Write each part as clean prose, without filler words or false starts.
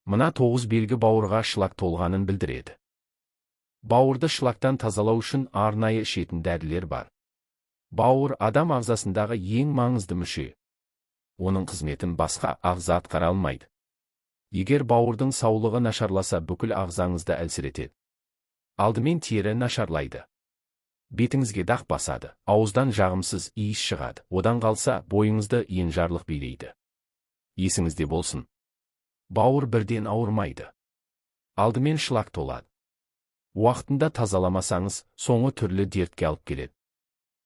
Мына 9 белгі бауырға шлак толғанын білдіреді. Бауырды шлактан тазалау үшін арнайы ішетін дәрілер бар. Бауыр адам ағзасындағы ең маңызды мүше. Оның қызметін басқа ағза атқара алмайды. Егер бауырдың саулығы нашарласа, бүкіл ағзаңызды әлсіретеді. Алдымен тері нашарлайды. Бетіңізге дақ басады, ауыздан жағымсыз иіс шығады, одан қалса бойыңызды енжарлық билейді. Есіңізде болсын. Бауыр бірден ауырмайды. Алдымен шлак толады. Уақытында тазаламасаңыз, соңы түрлі дертке алып келеді.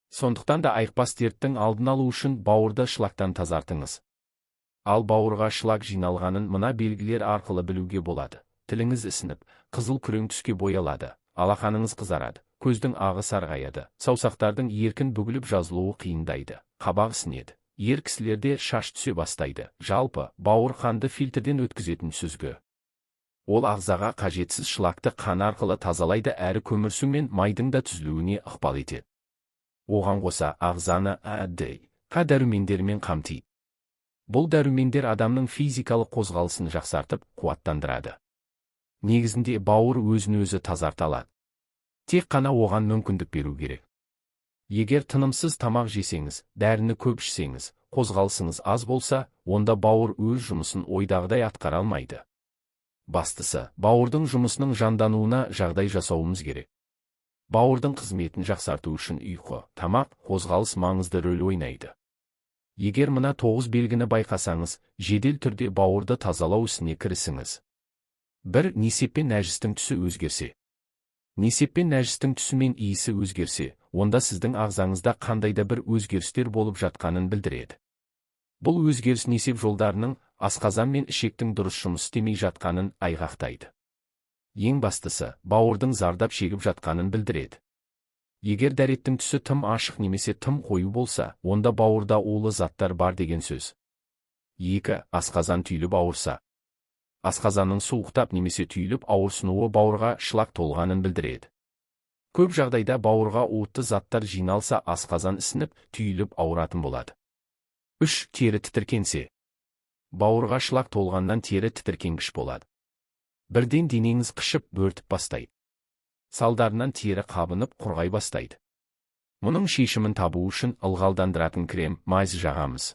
Сондықтан да айықпас дерттің алдын алу үшін бауырды шлактан тазартыңыз. Ал бауырға шлак жиналғанын мына белгілер арқылы білуге болады. Тіліңіз ісініп, қызыл күрең түске боялады, алақаныңыз қызарады, көздің ағы сарғаяды, саусақтардың еркін бүгіліп жазылуы қиындайды, қабақ ісінеді. Ер кісілерде шаш түсе бастайды. Жалпы, бауыр қанды фильтрден өткізетін сүзгі. Ол ағзаға қажетсіз шлакты қан арқылы тазалайды әрі көмірсу мен майдың да түзілуіне ықпал етеді. Оған қоса ағзаны А, Д, К дәрумендерімен қамтиды. Бұл дәрумендер адамның физикалық қозғалысын жақсартып, қуаттандырады. Негізінде бауыр өзін-өзі тазарта алады. Тек қана оған мүмкіндік беру керек. Егер тынымсыз тамақ жесеңіз, дәріні көп ішсеңіз, қозғалысыңыз аз болса, онда бауыр өз жұмысын ойдағыдай атқара алмайды. Бастысы, бауырдың жұмысының жандануына жағдай жасауымыз керек. Бауырдың қызметін жақсарту үшін ұйқы, тамақ, қозғалыс маңызды рөл ойнайды. Егер мына 9 белгіні байқасаңыз, жедел түрде бауырды тазалау ісіне кірісіңіз. 1. Несеппен нәжістің түсі өзгерсе. Несеппен нәжістің түсі мен иісі өзгерсе, онда сіздің ағзаңызда қандай да бір өзгерістер болып жатқанын білдіреді. Бұл өзгеріс несеп жолдарының, асқазан мен ішектің дұрыс жұмыс істемей жатқанын айғақтайды. Ең бастысы, бауырдың зардап шегіп жатқанын білдіреді. Егер дәреттің түсі тым ашық немесе тым қою болса, онда бауырда улы заттар бар деген сөз. 2. Асқазан түйіліп ауырса. Асқазанның суықтап немесе түйіліп ауырсынуы бауырға шлак толғанын білдіреді. Көп жағдайда бауырға уытты заттар жиналса, асқазан ісініп, түйіліп ауыратын болады. 3. Тері тітіркенсе. Бауырға шлак толғаннан тері тітіркенгіш болады. Бірден денеңіз қышып, бөртіп бастайды. Салдарынан тері қабынып, құрғай бастайды. Мұның шешімін табу үшін ылғалдандыратын крем, мазь жағамыз.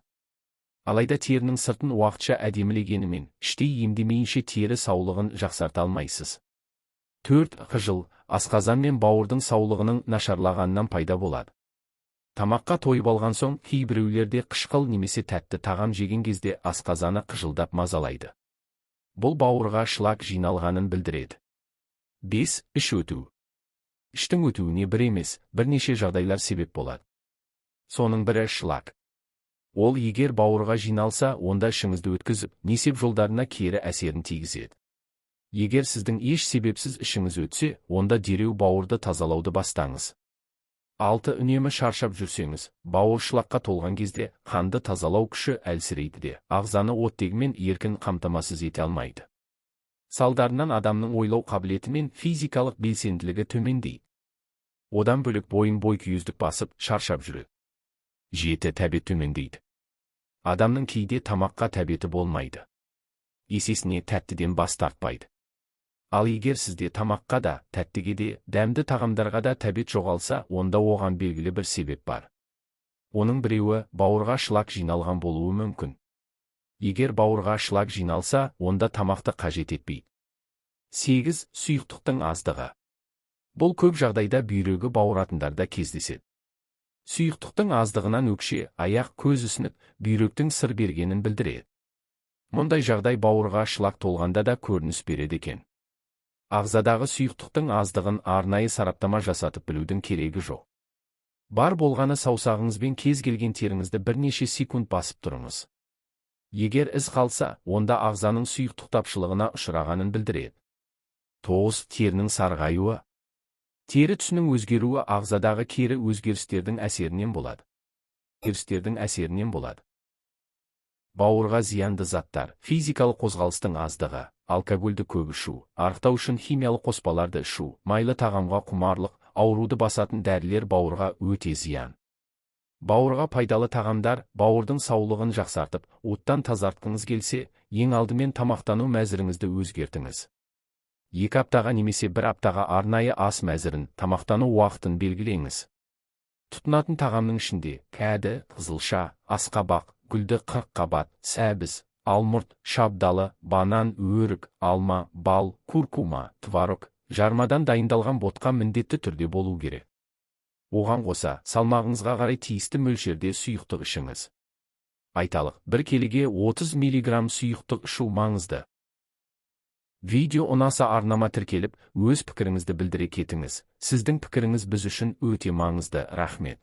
Алайда терінің сыртын уақытша әдемілегенімен, іштей емдемейінше тері саулығын жақсарта алмайсыз. 4. Қыжыл, асқазан мен бауырдың саулығының нашарлағанынан пайда болады. Тамаққа тойып алған соң, кейбіреулерде қышқыл немесе тәтті тағам жеген кезде асқазаны қыжылдап мазалайды. Бұл бауырға шлак жиналғанын білдіреді. 5. Іш өту. Іштің өтуіне бір емес, бірнеше жағдайлар себеп болады. Соның бірі шлак. Ол егер бауырға жиналса, онда ішіңізді өткізіп, несеп жолдарына кері әсерін тигізеді. Егер сіздің еш себепсіз ішіңіз өтсе, онда дереу бауырды тазалауды бастаңыз. 6. Үнемі шаршап жүрсеңіз, бауыр шлакқа толған кезде қанды тазалау күші әлсірейді де, ағзаны оттегімен еркін қамтамасыз ете алмайды. Салдарынан адамның ойлау қабілеті мен физикалық белсенділігі төмендейді. Одан бөлек бойын бойкүйездік басып, шаршап жүреді. 7. Тәбет төмендейді. Адамның кейде тамаққа тәбеті болмайды. Есесіне тәттіден бас тартпайды. Ал егер сізде тамаққа да, тәттіге де, дәмді тағамдарға да тәбет жоғалса, онда оған белгілі бір себеп бар. Оның біреуі бауырға шлак жиналған болуы мүмкін. Егер бауырға шлак жиналса, онда тамақты қажет етпейді. 8. Сұйықтықтың аздығы. Бұл көп жағдайда бүйрегі бауыратындарда кездеседі. Сұйықтықтың аздығынан өкше, аяқ, көз ісініп, бүйректің сыр бергенін білдіреді. Мұндай жағдай бауырға шлак толғанда да көрініс береді екен. Ағзадағы сұйықтықтың аздығын арнайы сараптама жасатып білудің керегі жоқ. Бар болғаны саусағыңызбен кез келген теріңізді бірнеше секунд басып тұрыңыз. Егер із қалса, онда ағзаның сұйықтық тапшылығына ұшырағанын білдіреді. 9. Терінің сарғаюы. Тері түсінің өзгеруі ағзадағы кері өзгерістердің әсерінен болады. Бауырға зиянды заттар, физикалық қозғалыстың аздығы, алкогольді көп ішу, арықтау үшін химиялық қоспаларды ішу, майлы тағамға құмарлық, ауруды басатын дәрілер бауырға өте зиян. Бауырға пайдалы тағамдар. Бауырдың саулығын жақсартып, уыттан тазартқыңыз келсе, ең алдымен тамақтану мәзіріңізді өзгертіңіз. 2 аптаға немесе 1 аптаға арнайы ас мәзірін, тамақтану уақытын белгілеңіз. Тұтынатын тағамның ішінде кәді, қызылша, асқабақ, гүлді қырыққабат, сәбіз, алмұрт, шабдалы, банан, өрік, алма, бал, куркума, творог, жармадан дайындалған ботқа міндетті түрде болу керек. Оған қоса, салмағыңызға қарай тиісті мөлшерде сұйықтық ішіңіз. Айталық, 1 келіге 30 миллиграмм сұйықтық ішу маңызды. Видео ұнаса, арнама тіркеліп, өз пікіріңізді білдіре кетіңіз. Сіздің пікіріңіз біз үшін өте маңызды. Рахмет.